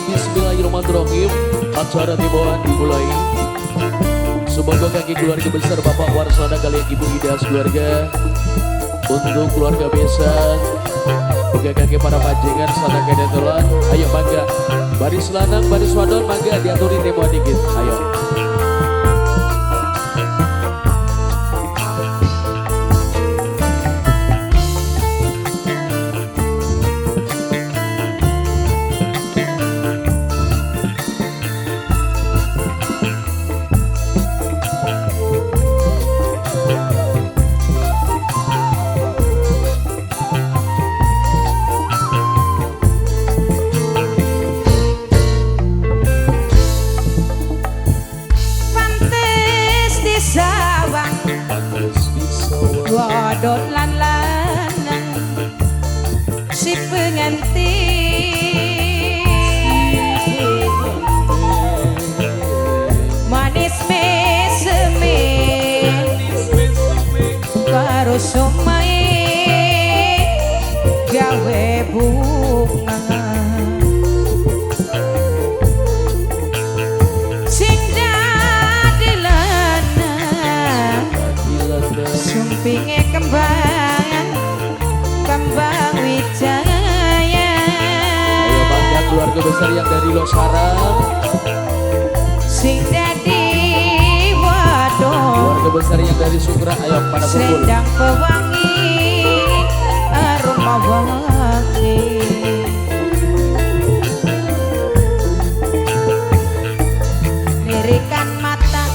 Bismillahirrahmanirrahim. Acara timbauan dimulai. Semoga kaki keluarga besar Bapak Warsana kalian Ibu Ida keluarga, untuk keluarga besan, juga kaki para pajengan sana kedentolan. Ayo mangga, baris lanang, baris wadon, mangga diaturin timbauan dikit. Ayo. Wadon lan lanang si pengantin manis meseme karo somai gawe bunga sing dadi lanang sumpinge kembang kembang wijaya. Ayo bangga keluarga besar yang dari Losarang sing dadi wadon, keluarga besar yang dari Sukra, ayo pada kumpul. Selendang pewangi aroma wangi lirikan mata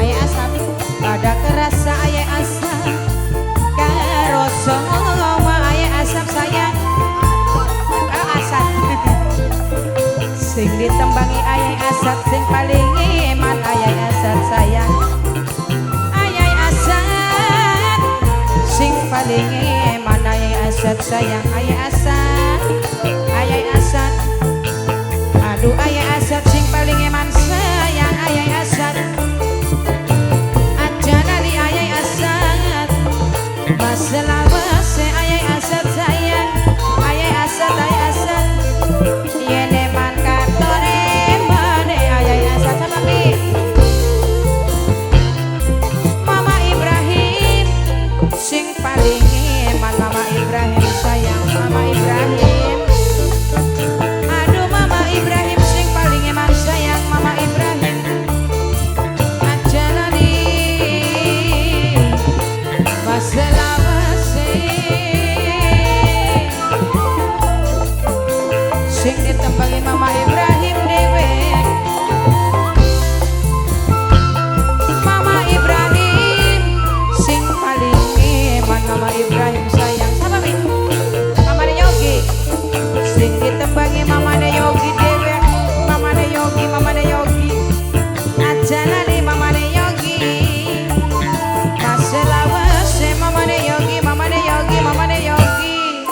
ayah asap pada kerasa ayah asap karo soma ayah asap sayang karo asap sing ditembangi ayah asap sing paling iman ayah asap sayang ayah asap sing paling iman ayah asap sayang ayah asap ayah asap aduh ayah asap sing paling iman sayang ayah asap. Selawase ayah asat sayang ayah asat ayah asat yene man katone mane ayah asat sama mi Mama Ibrahim sing paling eman Mama Ibrahim sayang Mama Ibrahim aduh Mama Ibrahim sing paling eman sayang Mama Ibrahim aja lali masalah sing ditembangi Mama Ibrahim dewe Mama Ibrahim sing paling eman Mama Ibrahim sayang sama mi Mama Yogi sing ditembangi Mama Yogi dewe Mama Yogi Mama Yogi aja lali Mama Yogi kaselawase Mama Yogi Mama Yogi Mama Yogi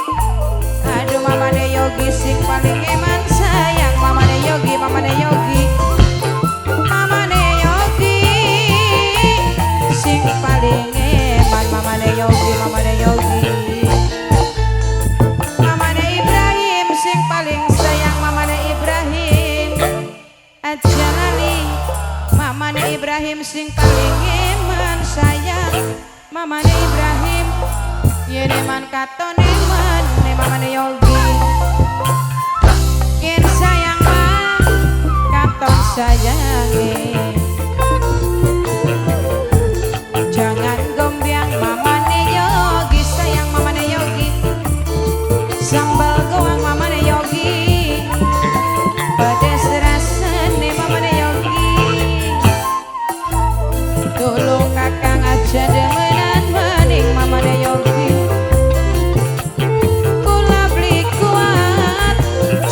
aduh Mama Yogi sing paling eman sayang Mama Yogi Mama Yogi Mama Yogi sing paling eman Mama Yogi Mama Yogi Mama Ibrahim sing paling sayang Mama Ibrahim aja lali Mama Ibrahim sing paling eman sayang Mama Ibrahim yen eman katone mane Mama Yogi yen sayang mah katon sayange jangan gombyang Mama Yogi sayang Mama Yogi sambal goang Mama Yogi pedes rasane Mama Yogi tolong kakang aja demenan maning Mama Yogi kula beli kuat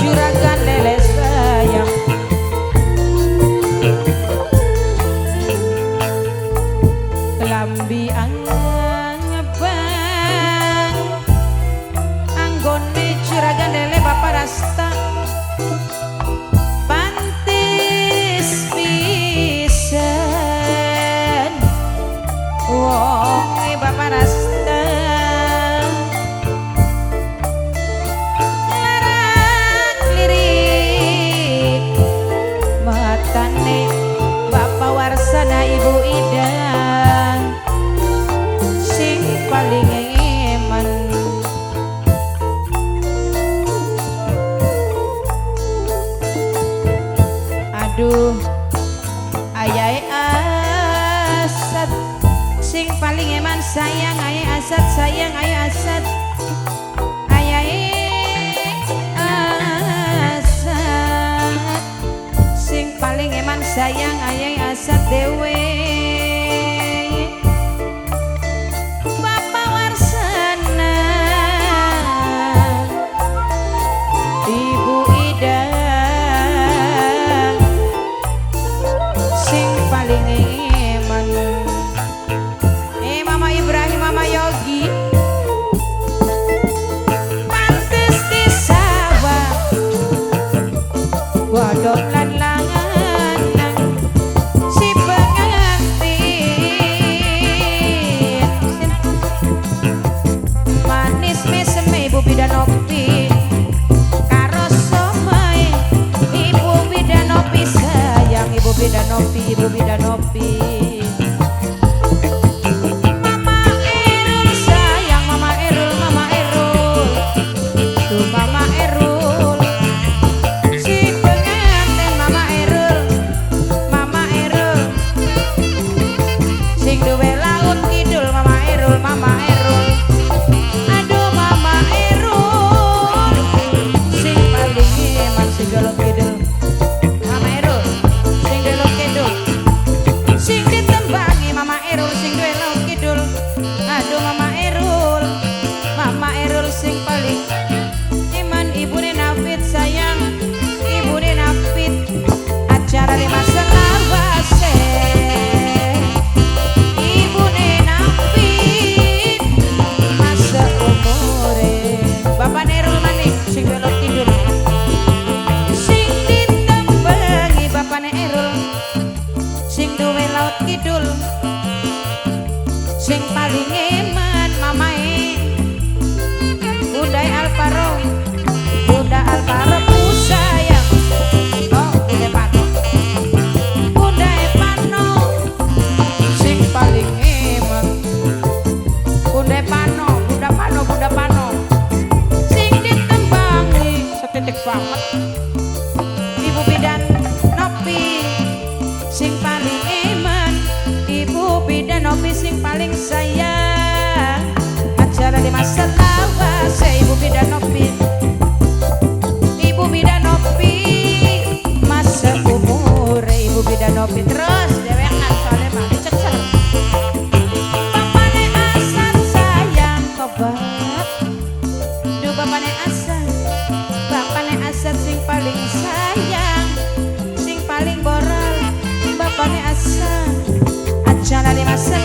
juragan lele sayang kelambi angebang anggone sayang ayah Asad, ayah Asad sing paling eman sayang ayah Asad dewe. Bapak Warsana, Ibu Ida sing paling eman. Mama Ibrahim, Mama Yogi, pantes di sawah wadok lan lanang si pengantin manis meseme Ibu Bidanopi karo somai Ibu Bidanopi sayang Ibu Bidanopi, Ibu Bidanopi. Sing paling eman mamae Bunda Alvaro, Bunda Alvaro ku sayang. Oh, Bunda Pano, Bunda Pano sing paling eman. Bunda Pano, Bunda Pano, Bunda Pano sing ditembangi setitik banget. Ibu Bidan Nopi sing paling eman, Ibu Bidan Nopi sing paling sayang. Acara di masa lawase Ibu Bidan Nopi, Ibu Bidan Nopi masa umure Ibu Bidan Nopi terus dewekan soalnya mah dicecer. Bapane Asad sayang tobat, duh bapane Asad, bapane Asad sing paling sayang, sing paling boral bapane Asad. Acara di masa